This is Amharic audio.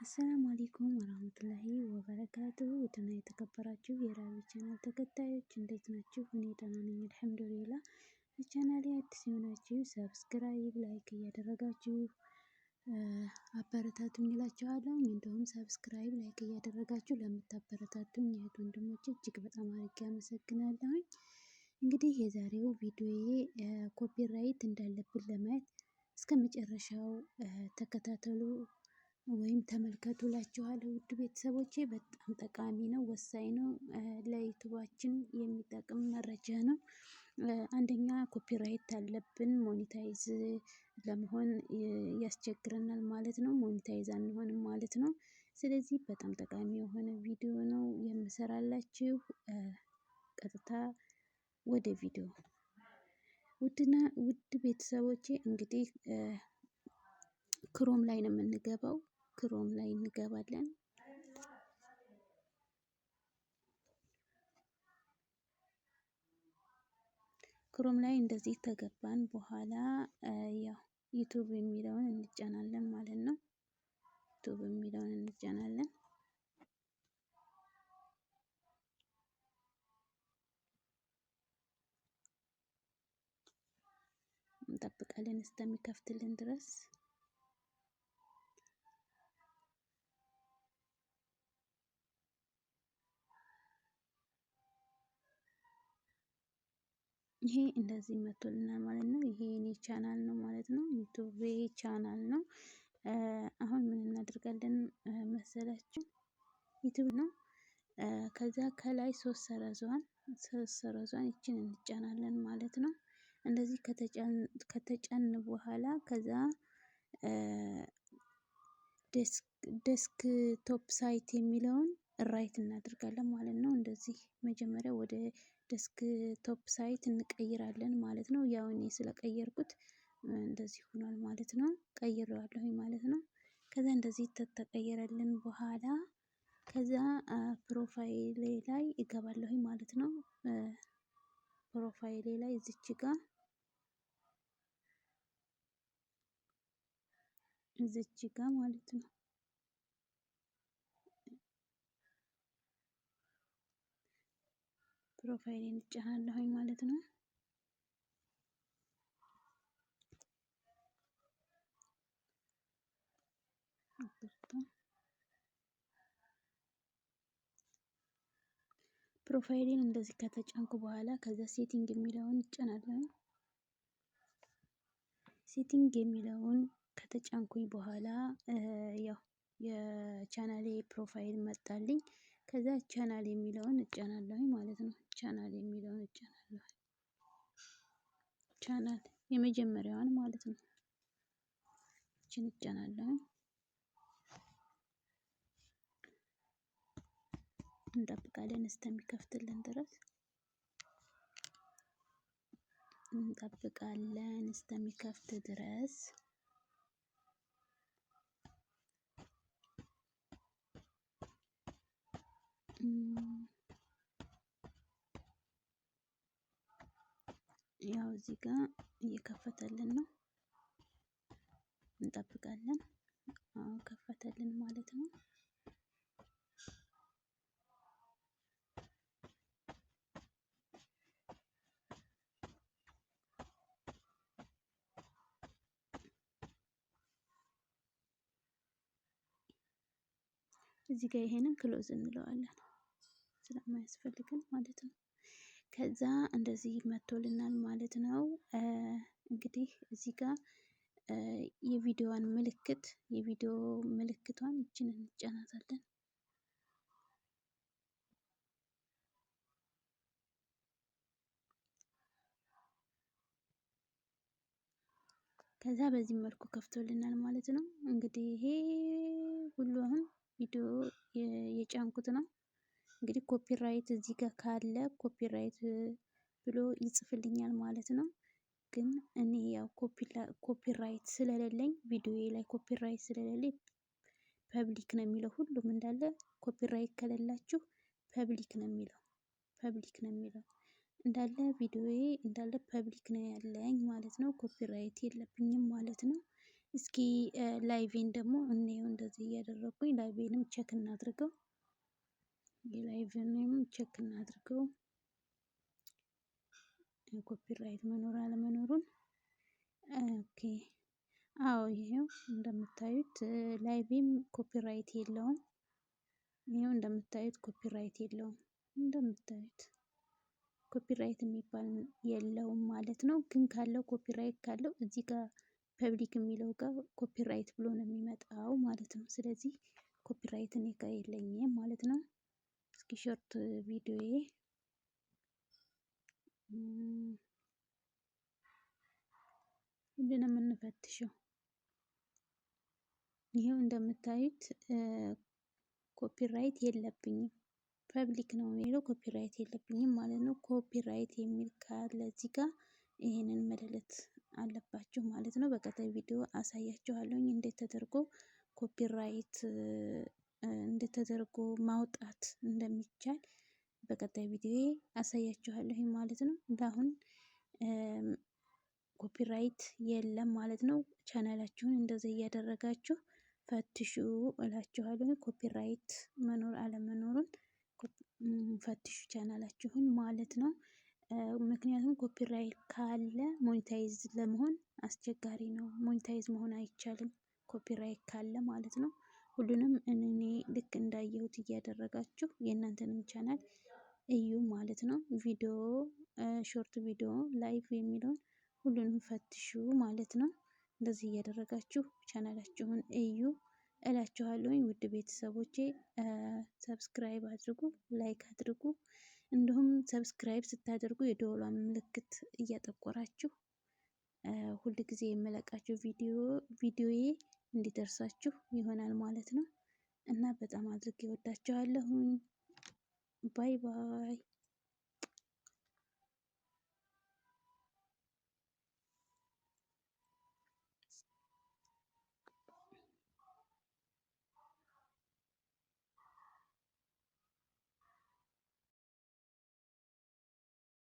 አሰላሙ አለይኩም ወራህመቱላሂ ወበረካቱሁ። ውድና የተከበራችሁ የራቢ ቻናል ተከታዮች እንዴት ናችሁ? እኔ ደህና ነኝ አልሐምዱሊላህ። ለቻናሌ አዲስ የሆናችሁ subscribe፣ like እያደረጋችሁ አበረታቱኝ እላችኋለሁ። እንዲሁም subscribe፣ like እያደረጋችሁ ለምታበረታቱኝ እህት ወንድሞቼ እጅግ በጣም አድርጌ አመሰግናለሁኝ። እንግዲህ የዛሬው ቪዲዮዬ copyright እንዳለብን ለማየት እስከ መጨረሻው ተከታተሉ ወይም ተመልከቱ እላችኋለሁ። ውድ ቤተሰቦቼ በጣም ጠቃሚ ነው፣ ወሳኝ ነው፣ ለዩቱባችን የሚጠቅም መረጃ ነው። አንደኛ copyright አለብን፣ monetize ለመሆን ያስቸግረናል ማለት ነው። Monetize አንሆንም ማለት ነው። ስለዚህ በጣም ጠቃሚ የሆነ ቪዲዮ ነው የምሰራላችሁ። ቀጥታ ወደ ቪዲዮ። ውድና ውድ ቤተሰቦቼ እንግዲህ Chrome ላይ ነው የምንገባው። Chrome ላይ እንገባለን። Chrome ላይ እንደዚህ ተገባን በኋላ ያው YouTube የሚለውን እንጫናለን ማለት ነው። YouTube የሚለውን እንጫናለን። እንጠብቃለን እስከሚከፍትልን ድረስ። ይሄ እንደዚህ መጥቶልናል ማለት ነው። ይሄ የኔ ቻናል ነው ማለት ነው። YouTube channel ነው። አሁን ምን እናደርጋለን መሰላችሁ? YouTube ነው። ከዛ ከላይ ሶስት ሰረዟን ይችን እንጫናለን ማለት ነው። እንደዚህ ከተጫን በኋላ ከዛ desktop site የሚለውን right እናደርጋለን ማለት ነው። እንደዚህ መጀመሪያ ወደ desktop site እንቀይራለን ማለት ነው። ያው እኔ ስለቀየርኩት እንደዚህ ሆኗል ማለት ነው። ቀይሬዋለሁኝ ማለት ነው። ከዛ እንደዚህ ተቀየረልን በኋላ ከዛ profile ኤ ላይ እገባለሁኝ ማለት ነው። Profile ኤ ላይ እዚች ጋ ማለት ነው። Profile ኤን እጫናለሁኝ ማለት ነው። Profile ኤን እንደዚህ ከተጫንኩ በኋላ ከዛ setting የሚለውን እጫናለሁኝ። Setting የሚለውን ከተጫንኩኝ በኋላ ያው የቻናሌ profile መጣልኝ። ከዛ ቻናል የሚለውን እጫናለሁኝ ማለት ነው። ቻናል የሚለውን እጫናለሁ። ቻናል የመጀመሪያዋን ማለት ነው። እችን እጫናለሁኝ። እንጠብቃለን እስከሚከፍትልን ድረስ፣ እንጠብቃለን እስከሚከፍት ድረስ። ያው እዚህ ጋር እየከፈተልን ነው፣ እንጠብቃለን። አሁን ከፈተልን ማለት ነው። እዚህ ጋር ይሄንን close እንለዋለን ስለማያስፈልገን ማለት ነው። ከዛ እንደዚህ መጥቶልናል ማለት ነው። እንግዲህ እዚህ ጋር የቪዲዮዋን ምልክት፣ የቪዲዮ ምልክቷን ይችን እንጫናታለን። ከዛ በዚህ መልኩ ከፍቶልናል ማለት ነው። እንግዲህ ይሄ ሁሉ አሁን ቪዲዮ የጫንኩት ነው። እንግዲህ copyright እዚህ ጋር ካለ copyright ብሎ ይጽፍልኛል ማለት ነው። ግን እኔ ያው copyright ስለሌለኝ፣ ቪዲዮ ላይ copyright ስለሌለኝ public ነው የሚለው። ሁሉም እንዳለ copyright ከሌላችሁ public ነው የሚለው፣ public ነው የሚለው። እንዳለ ቪዲዮዬ እንዳለ public ነው ያለኝ ማለት ነው። Copyright የለብኝም ማለት ነው። እስኪ live ኤን ደግሞ እንየው። እንደዚህ እያደረግኩኝ live ኤንም check እናድርገው። የ live ንም check እናድርገው copyright መኖር አለመኖሩን። Okay፣ አዎ ይሄው እንደምታዩት live ኤም copyright የለውም። ይሄው እንደምታዩት copyright የለውም። እንደምታዩት copyright የሚባል የለውም ማለት ነው። ግን ካለው፣ copyright ካለው እዚህ ጋር public የሚለው ጋር copyright ብሎ ነው የሚመጣው ማለት ነው። ስለዚህ copyright እኔ ጋር የለኝም ማለት ነው። እስኪ short ቪዲዮዬ ሁሉንም እንፈትሸው። ይሄው እንደምታዩት copyright የለብኝም። Public ነው የሚለው፣ copyright የለብኝም ማለት ነው። Copyright የሚል ካለ እዚህ ጋር ይሄንን መደለት አለባችሁ ማለት ነው። በቀጣይ ቪዲዮ አሳያችኋለሁኝ እንዴት ተደርጎ copyright እንዴት ተደርጎ ማውጣት እንደሚቻል በቀጣይ ቪዲዮ አሳያችኋለሁ ማለት ነው። ለአሁን copyright የለም ማለት ነው። ቻናላችሁን እንደዚህ እያደረጋችሁ ፈትሹ እላችኋለሁ። Copyright መኖር አለመኖሩን ፈትሹ ቻናላችሁን ማለት ነው። ምክንያቱም copyright ካለ monetize ለመሆን አስቸጋሪ ነው። Monetize መሆን አይቻልም copyright ካለ ማለት ነው። ሁሉንም እኔ ልክ እንዳየሁት እያደረጋችሁ የእናንተንም ቻናል እዩ ማለት ነው። ቪዲዮ፣ short ቪዲዮ፣ live የሚለውን ሁሉንም ፈትሹ ማለት ነው። እንደዚህ እያደረጋችሁ ቻናላችሁን እዩ እላችኋለሁኝ። ውድ ቤተሰቦቼ subscribe አድርጉ፣ like አድርጉ። እንዲሁም subscribe ስታደርጉ የደወሏን ምልክት እያጠቆራችሁ ሁል ጊዜ የምለቃችሁ ቪዲዮዬ እንዲደርሳችሁ ይሆናል ማለት ነው። እና በጣም አድርጌ እወዳችኋለሁኝ። Bye bye።